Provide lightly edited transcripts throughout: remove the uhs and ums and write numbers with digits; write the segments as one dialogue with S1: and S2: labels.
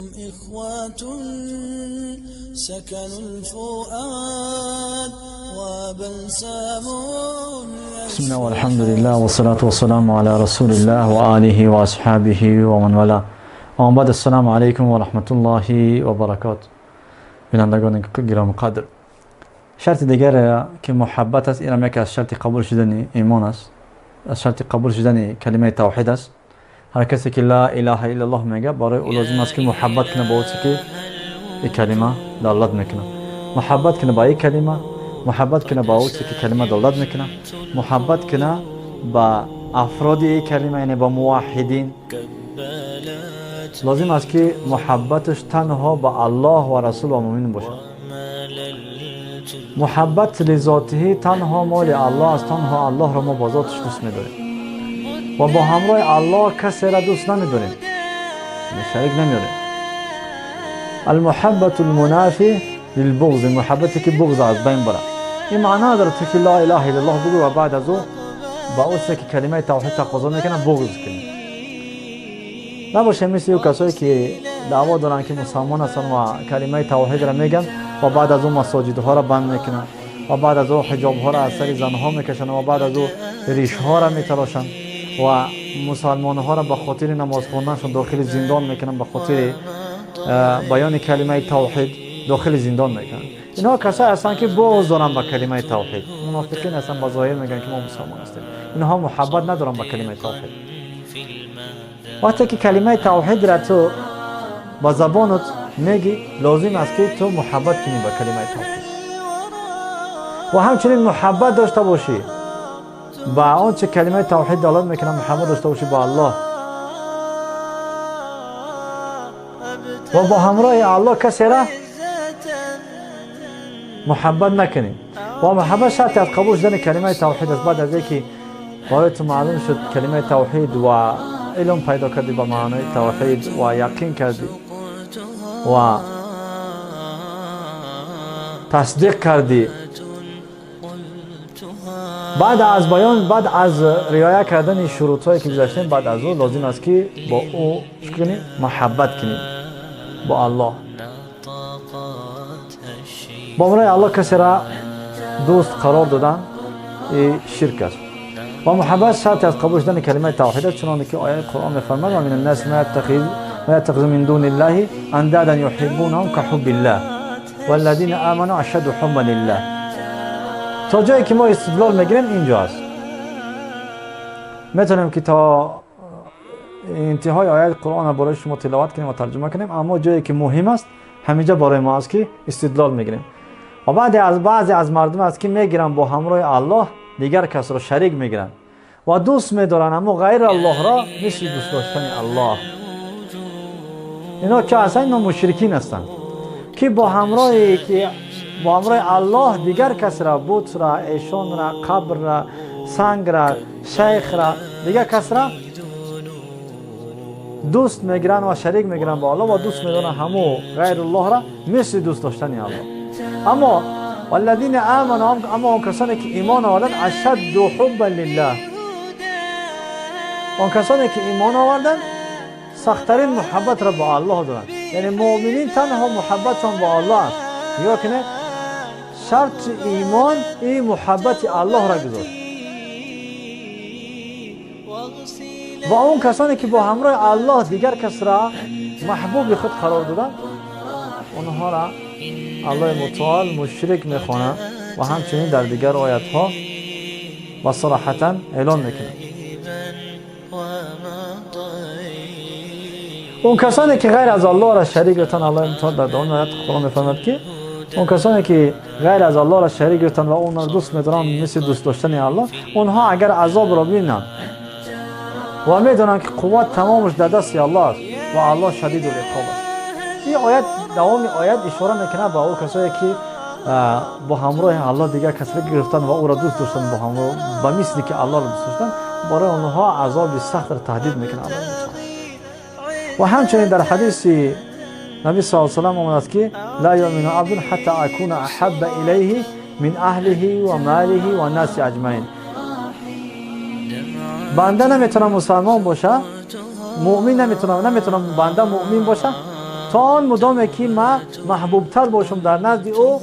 S1: إخوة سكنوا الفؤاد وبلسم.
S2: بسم الله والحمد لله والصلاة والسلام على رسول الله وآله وأصحابه ومن والاه. وبعد السلام علیکم و رحمت الله و برکات. بینندگان گرامی قدر، شرط دیگر که محبت است، این یکی از شرط قبول شدن ایمان است، از شرط قبول شدن کلمه توحید است. هر کسی که لا اله الا الله میگه برای او لازم است که محبت کنه با او که این کلمه دلالت میکنه، محبت کنه با این کلمه، محبت کنه با او که کلمه دلالت میکنه، محبت کنه با افراد این کلمه، یعنی با موحدین. لازم است که محبتش تنها با الله و رسول و مؤمن باشه. محبت لذاته تنها مال الله است، تنها الله را ما با ذاتش دوست می‌داریم و با همراه الله کسی را دوست نمی‌داریم، شریک نمی‌آریم. المحبت المنافی للبغض، محبتی که بغض از بین بره. این معنا داره که لا اله الا الله بگو و بعد از او با او که کلمه توحید تقاضا میکنه بغض کنی. نباشه مثل او کسایی که دعوا دارن که مسلمان هستن و کلمه توحید را میگن و بعد از او مساجدها را بند میکنن و بعد از او حجاب ها را از سر زنها میکشن و بعد از او ریش ها را میتراشن و مسلمان ها را به خاطر نماز خواندنشون داخل زندان میکنن، به خاطر بیان کلمه توحید داخل زندان میکنن. اینها کسایی هستند که بغض دارن به کلمه توحید، منافقین هستن، با ظاهر میگن که ما مسلمان هستیم، اینها محبت ندارن به کلمه توحید. وقتی که کلمه توحید را تو با زبانت میگی، لازم است که تو محبت کنی به کلمه توحید و همچنین محبت داشته باشی با آنچه کلمه توحید دلالت میکنه، محبت داشته باشی با الله و با همراه الله کسی را محبت نکنی. و محبت شرط از قبول شدن کلمه توحید است. بعد از اینکه برای تو معلوم شد کلمه توحید و علم پیدا کردی به معنای توحید و یقین کردی و تصدیق کردی، بعد از بیان، بعد از رعایت کردن شروطهایی که گذاشتیم، بعد از او لازم است که با او کنی؟ محبت کنی با الله. با برای الله کسی را دوست قرار دادن شرک است. و محبت شرط از قبول شدن کلمه توحید است، چنانکه که آیه قرآن می‌فرماید و من الناس ما يتخذ من دون الله اندادا يحبونهم كحب الله والذین آمنوا اشد حبا لله. تا جایی که ما استدلال میگیریم اینجا است. میتونیم که تا انتهای آیه قرآن را برای شما تلاوت کنیم و ترجمه کنیم، اما جایی که مهم است همینجا برای ما است که استدلال میگیریم. و بعد از بعضی از مردم است که میگیرن با همراه الله دیگر کس را شریک میگیرن و دوست میدارن، اما غیر الله را مثل دوست داشتن الله. اینا که اصلا اینا مشرکین هستند که با همراه که با همراه الله دیگر کس را، بت را، ایشان را، قبر را، سنگ را، شیخ را، دیگر کس را دوست میگیرن و شریک میگیرن با الله و دوست میدارن همو غیر الله را مثل دوست داشتن الله. اما والذین آمنوا، اما آن کسانی که ایمان آوردند، اشد حبا لله، آن کسانی که ایمان آوردند سخت‌ترین محبت را با الله دارند. یعنی مؤمنین تنها محبتشان با الله است. یا کنه شرط ایمان این محبت الله را گذاشت. و اون کسانی که با همراه الله دیگر کس را محبوب خود قرار دادند، اونها را الله متعال مشرک میخواند و همچنین در دیگر آیت ها و صراحتا اعلان میکنه. اون کسانی که غیر از الله را شریک گرفتن، الله متعال در دوام آیت قرآن میفرماید که اون کسانی که غیر از الله را شریک گرفتن و اون را دوست میدارن مثل دوست داشتن الله، اونها اگر عذاب را ببینند و میدونن که قوت تمامش در دست الله است و الله شدید العقاب است. این آیت دوام آیت اشاره میکنه به او کسایی که با همراه الله دیگر کسی را گرفتن و او را دوست داشتن، با همراه به مثلی که الله را دوست داشتن، برای آنها عذاب سخت را تهدید میکنه الله متعال. و همچنین در حدیث نبی صلی الله علیه و سلم آمده است که لا یؤمن عبد حتی اکون احب الیه من اهله و ماله و الناس اجمعین. بنده نمیتونه مسلمان باشه، مؤمن نمیتونه بنده مؤمن باشه تا آن مدامه که ما محبوبتر باشم در نزد او،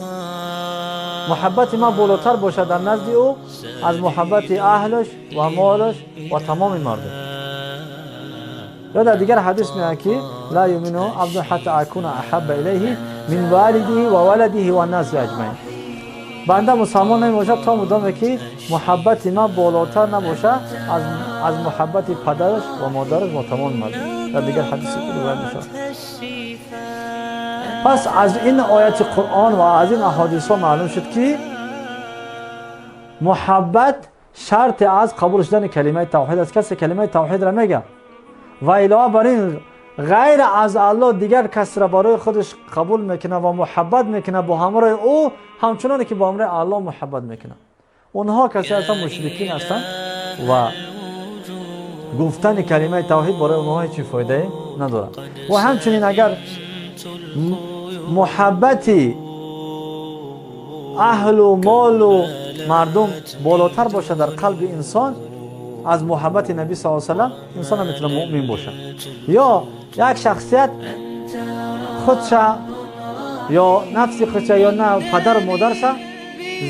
S2: محبت ما بالاتر باشد در نزد او از محبت اهلش و مالش و تمام مردم. یا در دیگر حدیث میاد که لا یؤمن عبد حتی اکون احب الیه من والده و ولده و الناس اجمعین. بنده مسلمان نمیباشد تا مدامه که محبت ما بالاتر نباشد از محبت پدرش و مادرش و تمام مردم. در دیگر حدیث روایت میشود. پس از این آیت قرآن و از این احادیث ها معلوم شد که محبت شرط از قبول شدن کلمه توحید است. کسی کلمه توحید را میگه و علاوه بر این غیر از الله دیگر کس را برای خودش قبول میکنه و محبت میکنه با همراه او، همچنان که با همراه الله محبت میکنه. اونها کسی هستند مشرکین هستند و گفتن کلمه توحید برای اونها هیچ فایده نداره. و همچنین اگر محبت اهل و مال و مردم بالاتر باشه در قلب انسان از محبت نبی صلی الله علیه و سلم، انسان میتونه مؤمن باشه. یا یک شخصیت خودش یا نفس خودش یا نه پدر و مادرش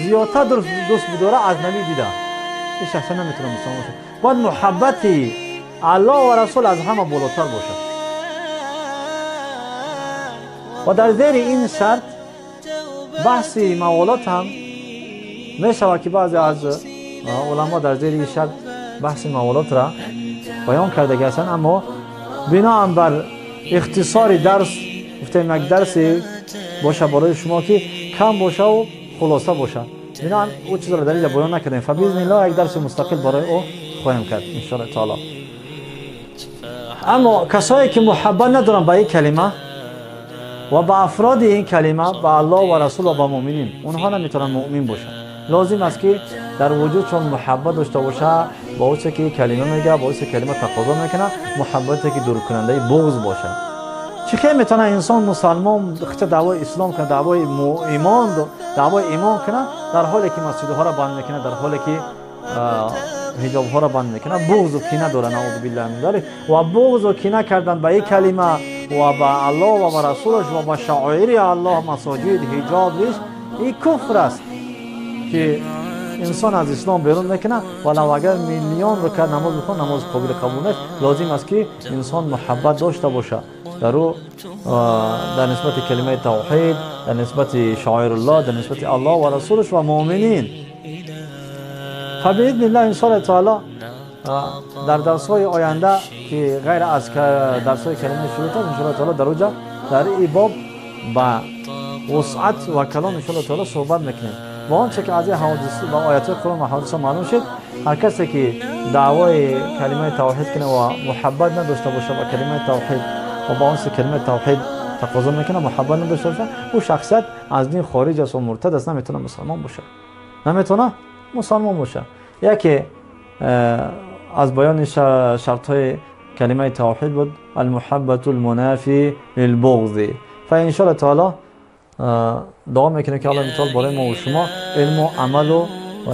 S2: زیادتر دوست بداره از نبی دیده، این شخص نمیتونه مسلمان باشه. باید محبت الله و رسول از همه بالاتر باشه. و در زیر این شرط بحث موالات هم میشود که بعضی از علما در زیر این شرط بحث موالات را بیان کرده هستند، اما بناء بر اختصار درس گفتیم یک درسی باشه برای شما که کم باشه و خلاصه باشه، بناء او چیز را در اینجا بیان نکردیم. فباذن الله یک درس مستقل برای او خواهیم کرد ان شاء الله تعالی. اما کسایی که محبت ندارن به این کلمه و به افراد این کلمه، به الله و رسول و به مؤمنین، اونها نمیتونن مؤمن باشن. لازم است که در وجودشون محبت داشته باشه با اون که کلمه میگه، با اون کلمه تقاضا میکنه، محبتی که دور کننده بغض باشه. چه خیلی میتونه انسان مسلمان خود دعوای اسلام کنه، دعوای ایمان، دعوای ایمان کنه، در حالی که مسجدها را بند میکنه، در حالی که حجاب ها را بند میکنه، بغض و کینه داره، نعوذ بالله من ذلک. و بغض و کینه کردن به این کلمه و به الله و به رسولش و به شعائر الله، مساجد، حجاب، این کفر است که انسان از اسلام بیرون میکنه. ولو اگر میلیون رکعت نماز بخونه نماز قابل قبول نیست. لازم است که انسان محبت داشته باشه در او، در نسبت کلمه توحید، در نسبت شعائر الله، در نسبت الله و رسولش و مؤمنین. فباذن الله ان شاء الله تعالی در درس های آینده که غیر از درس های کلمه شروط است، ان شاء الله تعالی در اوجا در این باب با وسعت و کلام ان شاء الله تعالی صحبت میکنیم. و آنچه که از این حوادث و آیات قرآن و حوادث معلوم شد، هر کسی که دعوای کلمه توحید کنه و محبت نداشته باشه با کلمه توحید و با آنچه کلمه توحید تقاضا میکنه محبت نداشته باشه، او شخصیت از دین خارج است و مرتد است، نمیتونه مسلمان باشه، نمیتونه مسلمان باشه. یکی از بیان شرط های کلمه توحید بود المحبت المنافی للبغض. فان شاء الله تعالی دعا میکنیم که الله تعالی برای ما و شما علم و عمل و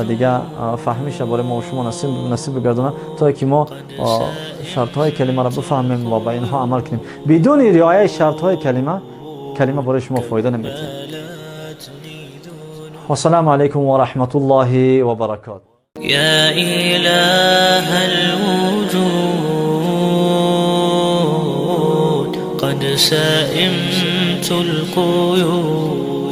S2: دیگه فهمیش برای ما و شما نصیب بگردونه تا که ما شرط های کلمه را بفهمیم و به اینها عمل کنیم. بدون رعایت شرط های کلمه، کلمه برای شما فایده نمیده. و السلام علیکم و رحمت الله و برکاته.
S1: يا إله الوجود قد سئمت القيود.